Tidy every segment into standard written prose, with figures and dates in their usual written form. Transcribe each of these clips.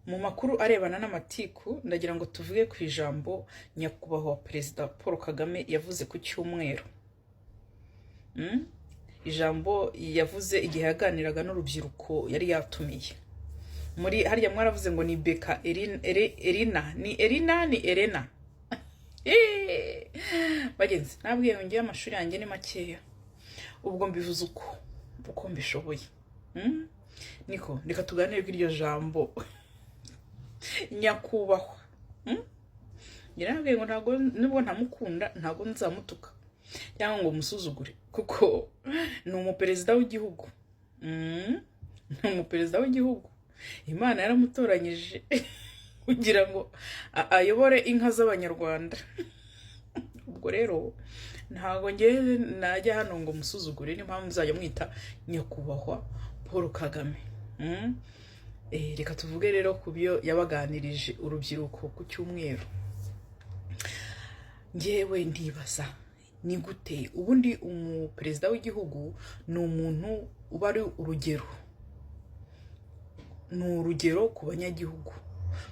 Mu makuru arebana n'amatiku, ndagira ngo tuvuge ku ijambo Nyakubahwa Perezida Paul Kagame yavuze ku cyumweru. Ijambo yavuze igihe yaganiraga n'urubyiruko yari yatumiye muri harya mwaravuze ngo ni Beka Erina, ni Erina, ni Elena. Bagenzi, nabwiye ngo ngewe amashuri yanjye ni makeya, ubwo mbivuze uko mbishoboye. Niko reka tuganire kuri iryo jambo nyakubahwa. Yarabwiye ngo ntabwo, nubwo ntamukunda, ntabwo nzamutuka cyangwa ngo musuzugure, kuko ni umuperezida w'igihugu. Ni umuperezida w'igihugu, Imana yaramutoranyije kugira ngo ayobore inka z'Abanyarwanda. Ubwo rero ntabwo ngewe najya hano ngo musuzugure, niyo mpamvu nzajya mwita Nyakubahwa Paul Kagame. Reka tuvuge rero ku byo yabaganirije urubyiruko ku cyumweru. Ngewe ndibaza ni gute ubundi umuperezida w'igihugu ni umuntu uba ari urugero, ni urugero ku banyagihugu.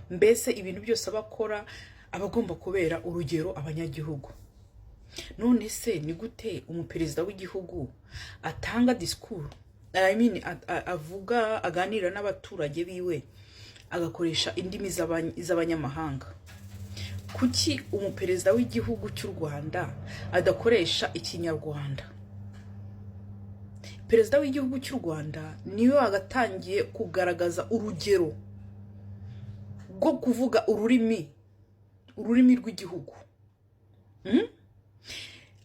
Mbese ibintu byose aba akora aba agomba kubera urugero abanyagihugu. None se ni gute umuperezida w'igihugu atanga disikuru, I mean, avuga, aganira n'abaturage biwe, agakoresha indimi z'abanyamahanga? Kuki umuperezida w'igihugu cy'u Rwanda adakoresha Ikinyarwanda? Perezida w'igihugu cy'u Rwanda niwe wagatangiye kugaragaza urugero rwo kuvuga ururimi rw'igihugu.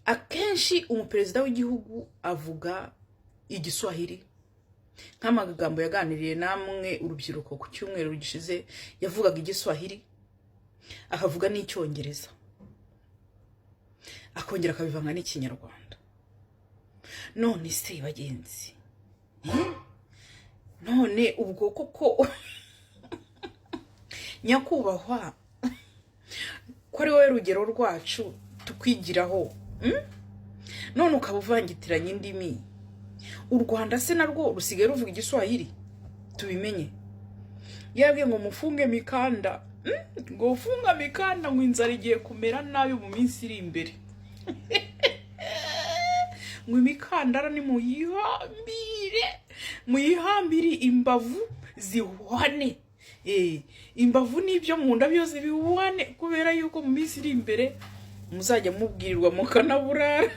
Akenshi umuperezida w'igihugu avuga Igiswahili, nk'amagambo yaganiriye namwe urubyiruko ku cyumweru gishize, yavugaga Igiswahili, akavuga n'Icyongereza, akongera akabivanga n'Ikinyarwanda. None se bagenzi, none ubwo koko nyakubahwa, ko ari wowe rugero rwacu tukwigiraho, None ukaba uvangitiranya indimi. U Rwanda se narwo rusigaye ruvuga Igiswahili? Tubimenye. Yabwiye ngo mufunge mikanda, Ngo ufunga mikanda, ngo inzara igiye kumera nabi mu minsi iri imbere, ngo imikandara nimuyihambire, muyihambire imbavu zihwane. Imbavu n'ibyo mu nda byose bihuhane, kubera yuko mu minsi iri imbere muzajya mubwirirwa mukanaburara.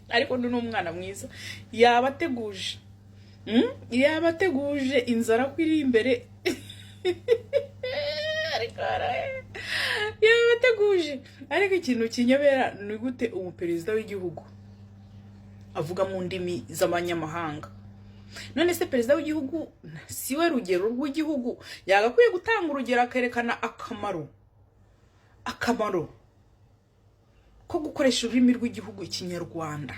Ariko ni umwana mwiza, yabateguje. Yabateguje inzara ko iri imbere. Ariko yabateguje. Ariko ikintu kinyobera ni gute umuperezida w'igihugu avuga mu ndimi z'abanyamahanga? None se perezida w'igihugu si we rugero rw'igihugu? Yagakwiye gutanga urugero, akerekana akamaro ko gukoresha ururimi rw'igihugu Ikinyarwanda.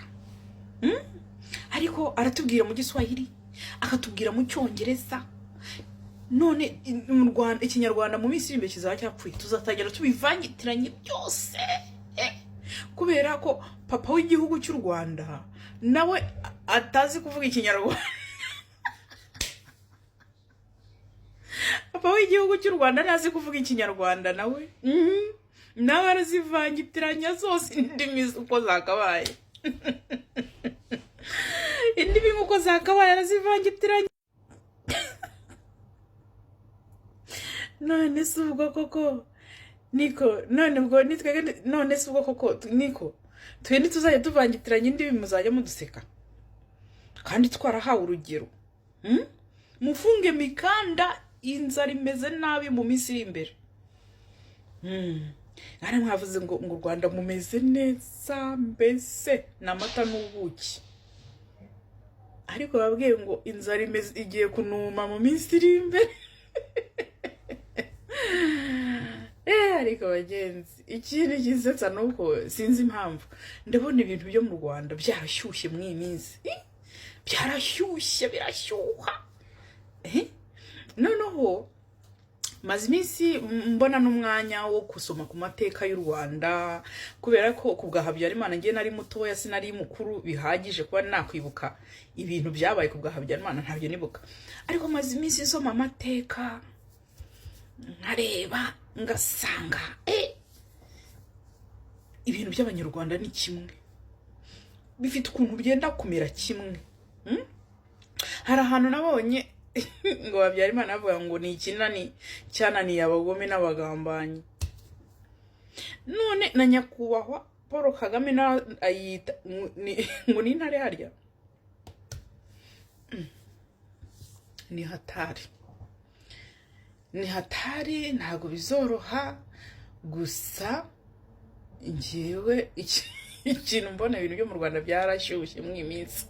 Ariko aratubwira mu Giswahili, akatubwira mu Cyongereza. None mu Rwanda Ikinyarwanda mu minsi iri imbere kizaba cyapfuye, tuzatangira tubivangitiranye byose, kubera ko papa w'igihugu cy'u Rwanda nawe atazi kuvuga Ikinyarwanda. Papa w'igihugu cy'u Rwanda ntazi kuvuga Ikinyarwanda nawe. Nawe arazivangitiranya zose indimi uko zakabaye, indimi nk'uko zakabaye arazivangitiranya. None se ubwo koko niko, none ubwo nitwebwe, none se ubwo koko niko twe ntituzajya tuvangitiranya indimi, muzajya muduseka kandi twarahawe urugero. Mufunge mikanda, inzara imeze nabi mu minsi iri imbere. Hano mwavuze ngo u Rwanda mumeze neza, mbese ni amata n'ubuki, ariko babwiye ngo inzara imeze igiye kunuma mu minsi iri imbere. Ariko bagenzi, ikintu kinsetsa ni uko sinzi impamvu ndabona ibintu byo mu Rwanda byarashyushye muri iyi minsi. Byarashyushye, birashyuha. Noneho maze iminsi mbona n'umwanya wo gusoma ku mateka y'u Rwanda, kubera ko ku bwa Habyarimana ngiye nari mutoya, sinari mukuru bihagije kuba nakwibuka ibintu byabaye ku bwa Habyarimana, ntabyo nibuka. Ariko maze iminsi nsoma amateka. Nkareba ngasanga ibintu by'Abanyarwanda ni kimwe, bifite ukuntu byenda kumera kimwe. Hari ahantu nabonye ngo Habyarimana bavuga ngo ni ikinani cyananiye abagome n'abagambanyi. None na nyakubahwa Paul Kagame na ayita ngo ni intare harya. Ni hatari, ni hatari, ntabwo bizoroha. Gusa njyewe ikintu mbona, ibintu byo mu Rwanda byarashyushye muri iyi minsi.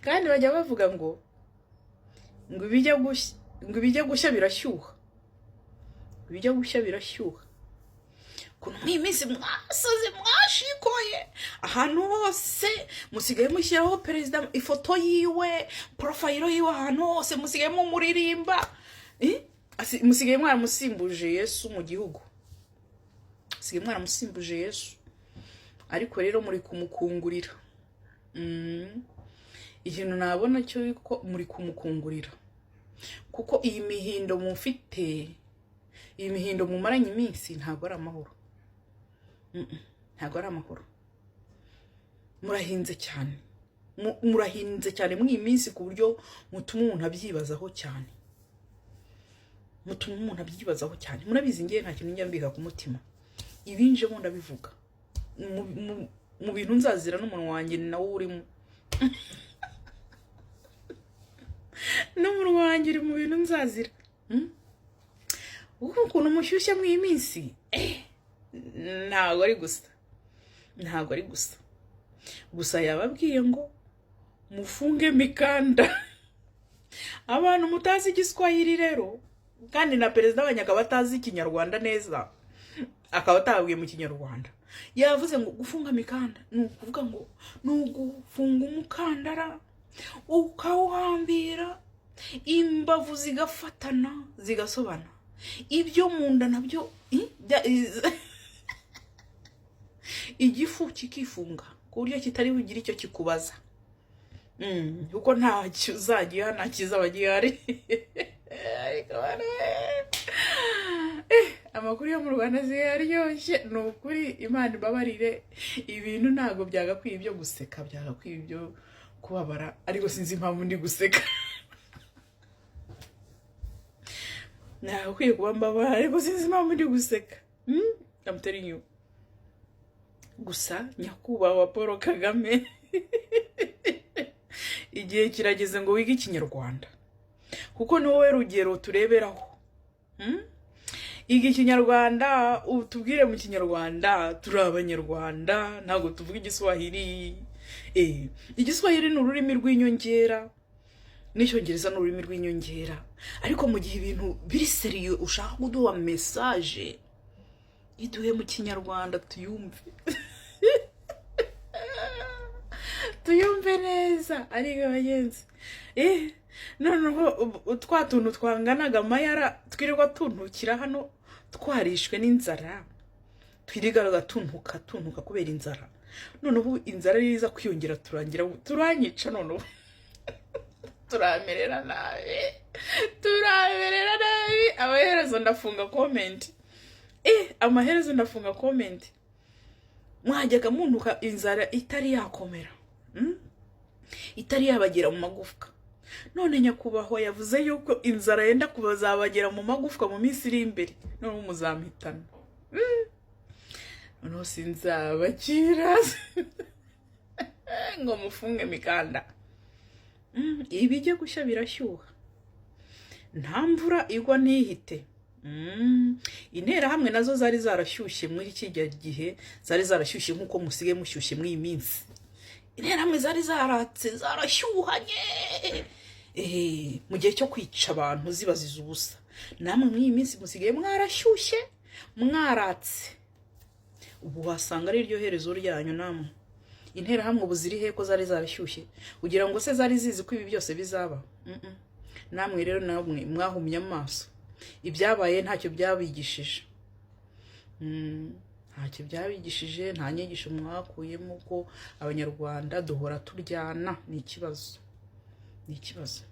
Kandi bajya bavuga ngo ibijya gushya birashyuha, ibijya gushya birashyuha. Ukuntu muri iyi minsi mwasaze, mwashikoye, ahantu hose musigaye mushyiraho perezida, ifoto yiwe, profile yiwe, ahantu hose musigaye mumuririmba. Musigaye mwaramusimbuje Yesu mu gihugu, musigaye mwaramusimbuje Yesu. Ariko rero muri kumukungurira. Ikintu nabona cyo ko muri kumukungurira, kuko iyi mihindo mufite, iyi mihindo mumaranye iminsi, ntabwo ari amahoro. Ntabwo ari amahoro. Murahinze cyane. Murahinze cyane muri iyi minsi, ku buryo mutuma umuntu abyibazaho cyane, mutuma umuntu abyibazaho cyane. Murabizi, ngewe nta kintu njya mbika ku mutima, ibinjemo ndabivuga. Mu bintu nzazira n'umunwa wanjye nawo urimo, n'umunwa wanjye uri mu bintu nzazira. Ubu ukuntu mushyushye muri iyi minsi, ntabwo ari gusa, ntabwo ari gusa. Gusa yababwiye ngo mufunge imikanda. Abantu mutazi Igiswahili rero, kandi na perezida wanyu akaba atazi Ikinyarwanda neza, akaba atababwiye mu Kinyarwanda, yavuze ngo gufunga imikanda ni ukuvuga ngo ni ugufunga umukandara ukawuhambira, imbavu zigafatana zigasobana, ibyo mu nda nabyo igifu kikifunga ku buryo kitari bugire icyo kikubaza. Kuko nta uzagiha, nta kizaba gihari. Ariko bana we, amakuru yo mu Rwanda asigaye aryoshye, ni ukuri. Imana ibabarire, ibintu ntabwo byagakwiye ibyo guseka, byagakwiye ibyo kubabara, ariko sinzi impamvu ndi guseka. Nagakwiye kuba mbabara, ariko sinzi impamvu ndi guseka. I'm telling you. Gusa nyakubahwa Paul Kagame, igihe kirageze ngo wige Ikinyarwanda, kuko ni wowe rugero tureberaho. Iga Ikinyarwanda, utubwire mu Kinyarwanda. Turi Abanyarwanda, ntabwo tuvuga Igiswahili. Igiswahili ni ururimi rw'inyongera, n'Icyongereza ni ururimi rw'inyongera, ariko mu gihe ibintu biri sérieux, ushaka kuduha message, iduhe mu Kinyarwanda tuyumve, tuyumve neza. Ariko bagenzi, noneho twa tuntu twanganaga amayara twirirwa tuntukira hano twarishwe n'inzara, twirigaga tuntuka tuntuka kubera inzara, noneho inzara iza kwiyongera, turangira turanyica, noneho turamerera nabi, turamerera nabi. Amaherezo ndafunga comment, amaherezo ndafunga comment. Mwajyaga muntuka inzara itari yakomera, Itari yabagera mu magufwa. None nyakubahwa yavuze yuko inzara yenda kubazabagera mu magufwa mu minsi iri imbere, noneho muzampitana. Noneho sinzabakira ngo mufunge imikanda. Ibijya gushya birashyuha, nta mvura igwa ntihite. Interahamwe nazo zari zarashyushye muri kijya gihe, zari zarashyushye nk'uko musigaye mushyushye muri iyi minsi. Interahamwe zari zaratse, zarashyuhanye mu gihe cyo kwica abantu zibaziza ubusa. Namwe muri iyi minsi musigaye mwarashyushye, mwaratse. Ubu wasanga ari ryo herezo ryanyu namwe. Interahamwe ubu ziri he ko zari zarashyushye? Ugira ngo se zari zizi ko ibi byose bizaba? Namwe rero, namwe mwahumye amaso, ibyabaye ntacyo byabigishije. Ntacyo byabigishije, nta nyigisho mwakuyemo ko Abanyarwanda duhora turyana. Ni ikibazo, ni ikibazo.